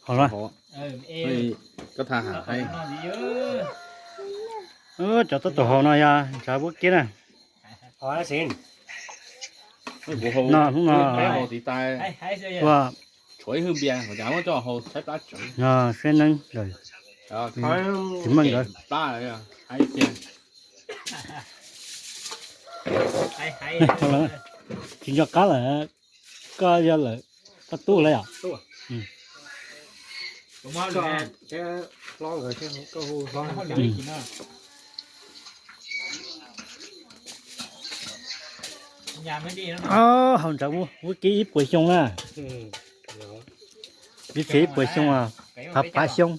Hauv no. Cov tab tom haus no yog ntshav vuab kiab na. No hnub no ua siab neeb lawm, tsis meej lawm. Tsis nco qab lawm, koj yog lawm, koj tub lawm yom? Haus ntshav vuab kiab ib puas xyoo na. Ib txhia ib puas xyoo, phav phav xyoo.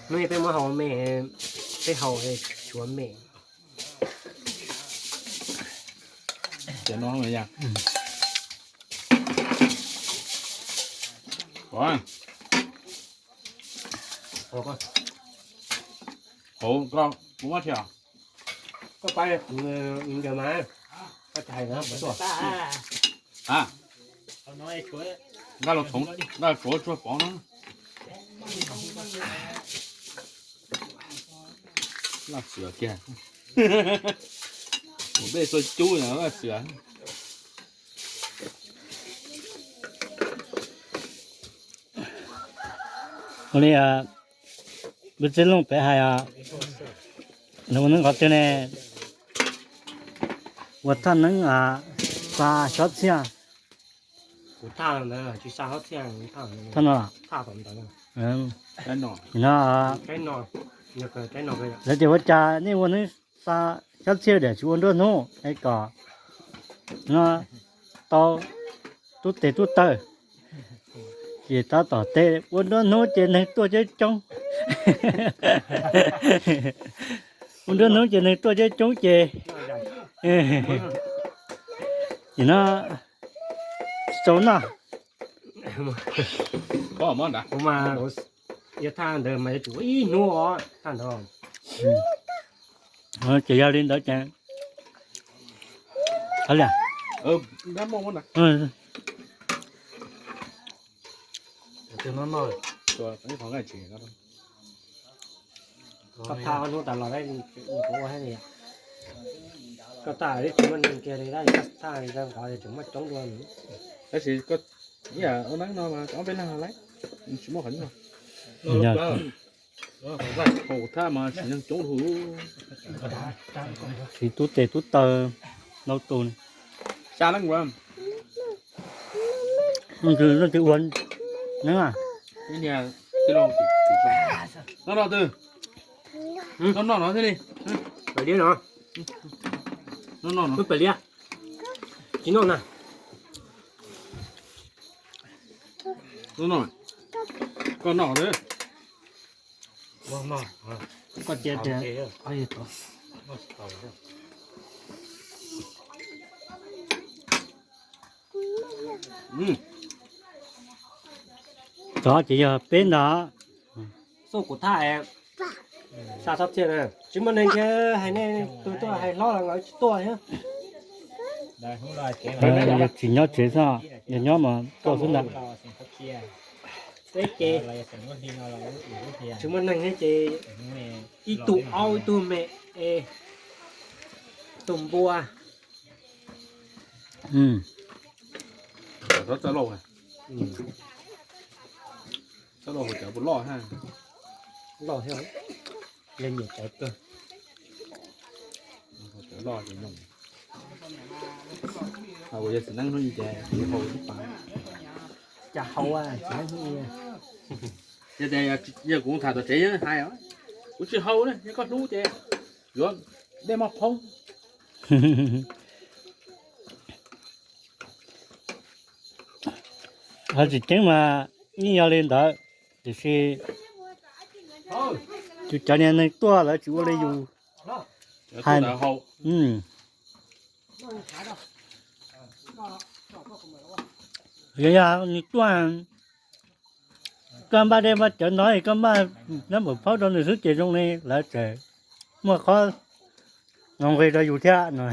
Hnub peb muab haus me, peb haus tshuav me. Hauv, koj, kuv muab thiab. Koj pab kuv ntawd mas, koj hais no kuv tuaj. Nqa los txhoov, nqa tsuav tsuag pov no. Laj xwm kiag, mus dej txua cub laj xwm. Ua li, lub txij looj pem hais, nws ua neeb qhov twg ne? Ua thaj neeb xa xyob txhiaj. Thaj no, lawv tias ua cas nej ua neeb xa xyob txhiaj tiam tsis ua nruab hnub es kom no tau tub tes tub taw. Ces tab tom teb ua nruab hnub ces neeg tuaj coob coob. Ua nruab hnub ces neeg tuaj coob coob ces, ces no tsis tau noj. Kuv mas, yog thaj ntawd mas yuav tsum ua ib hnub os, thaj ntawd. Ces yog li ntawd ces, koj thaj ob hnub tas los, kuv ua thiab li. Koj thaj tsis muaj neeg kiag li, koj thaj nqos tseem muaj coob dua. Tab sis koj ua neeb no mas ob peb leeg lawm, tsis muaj qhov ncauj. Haus thaj mas tsis neeg coob huv. Tsis tub tes tub taw, ntau tus. Xya leej ua. Leej twg ua neeb a? Noj no twg? Noj no thiaj li. Noj no no. Tsis noj na. Noj no. Koj noj xwb. Koj cia tias, tod ces yog peb ntag. Xauj kuv thaj, xa xyob txhiaj na, tsis muaj neeg kiag, hais nej tus tuaj hais hlob los nkawd tsis tuaj thiab. Yog tsis nyob tsev xwb, yog nyob mas tuaj xwb ntag. Tsis muaj neeg thiab ces ib tug aub ib tug me es tus npua. Txhob lauj, txhob lauj, cov puas loj ha. Loj thiab, yog nyiam cov kawg. Cov loj ces nyob. Yog txiv neeb hnub i ces kuv haus ib pas. Cas haus txiv neeb hnub i. Yog tias yog kuv tham tom tsev hais, kuv tsis haus na, yog koj hlub ces yuav dej moj phaub. Tsis ceeb mas yeej yog li ntawd, tiam sis yus cov niag neeg tuaj lawv tsis ua li yus hais. Yog yog nws tuaj, koj npaj dej npaj cawv no es koj npaj nab npawm phaub rau nws xwb ces zoo li lawv tseem muaj qhov nqis rau yus thiab no.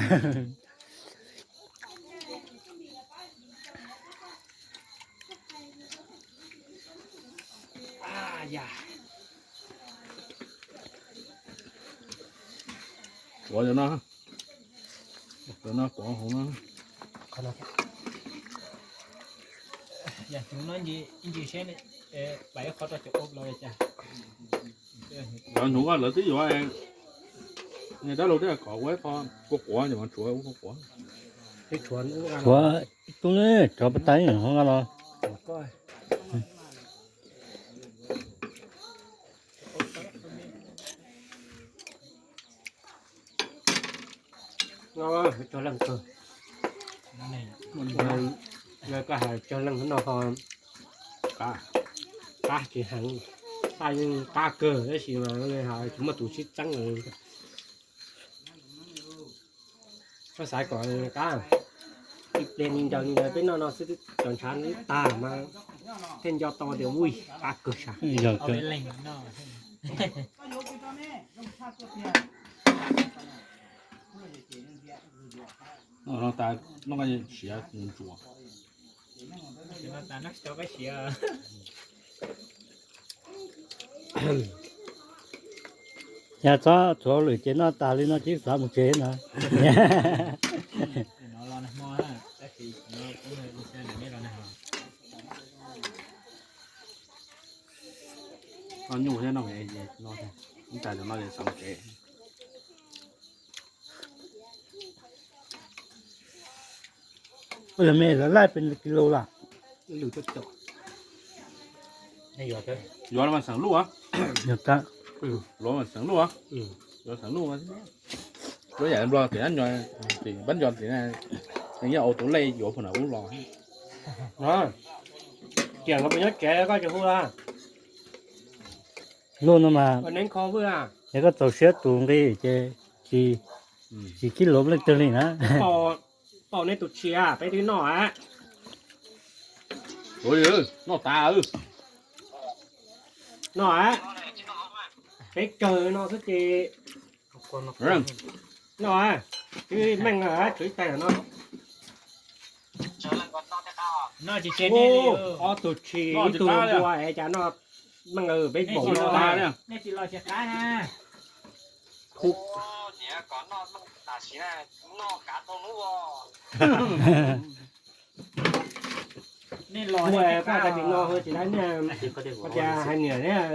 Puav cov no, cov no puav hauv no. Cov hnyuv ko lawv twb yuav, niag dab laug thiaj kom ua ib qho kua quav, ces mas tshuav ua kua quav. Tshuav ib tug ne, tshuav pas tas hauv no los. Cog leej kawg. Koj hais cog leej no ho qab tsis heev, qab yeej qab kawg tab sis mas tsis muaj tus sib txeeb. Koj xav kom qab, ib pliag ni ncaws ni ncaws peb noj no xwb twb txaus ntshav tag mas thiaj nco tau tias ui qab kawg sas. Noj tas noj siav ntsuas. Yog txhob txhuav lwm ces noj tas li no ces xav mus tsev no. Nyuj thiab no, ib tas no xav mus tsev. Los me lawv laij pes kis lus lawm? Yuav los mas xeem luj, luav mas xeem luj, yuav xeem luj. Lub yam Nplog tim, tim pab nco tim na, yeej au tus lej yuav puag nram ub los. Tiam no puas nyob tsev koj tsis hu los? Luj no mas, yog koj txaus siab tus nqi ces tsis, tsis kib luav leej twg li na. Paum nej tus tshis peb twb noj. Noj tas, noj, peb kawg no xwb ces noj, twb meej tshuav ib tais no. Ob tug tshis ib tug npua es cas noj meej peb paum no. Ua koj tsis no tsis tau niag, koj tias hais niam thiab,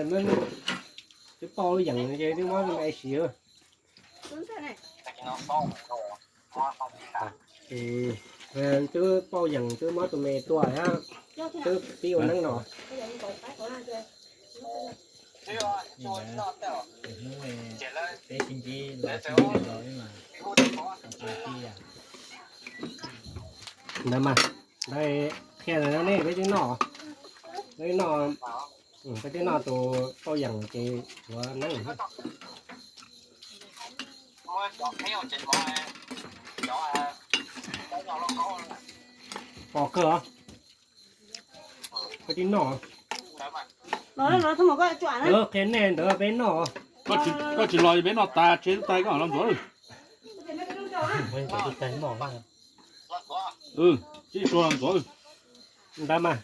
twb pauj yeem ces twb muab me siv. Twb pauj yeem twb muab tus me tua thiab, twb pib ua neeb no. Ntawd mas, ntawd qhia ntawd ne peb twb noj, peb twb noj, peb twb noj tus pauj yeem ces yuav neeb. Pom kawg os. Peb twb noj. Qhia nej ntawd peb noj. Koj tsis los peb noj tas tsev tub tais koj los ntxuav. Tib tsuag los ntxuav. Ntawd mas,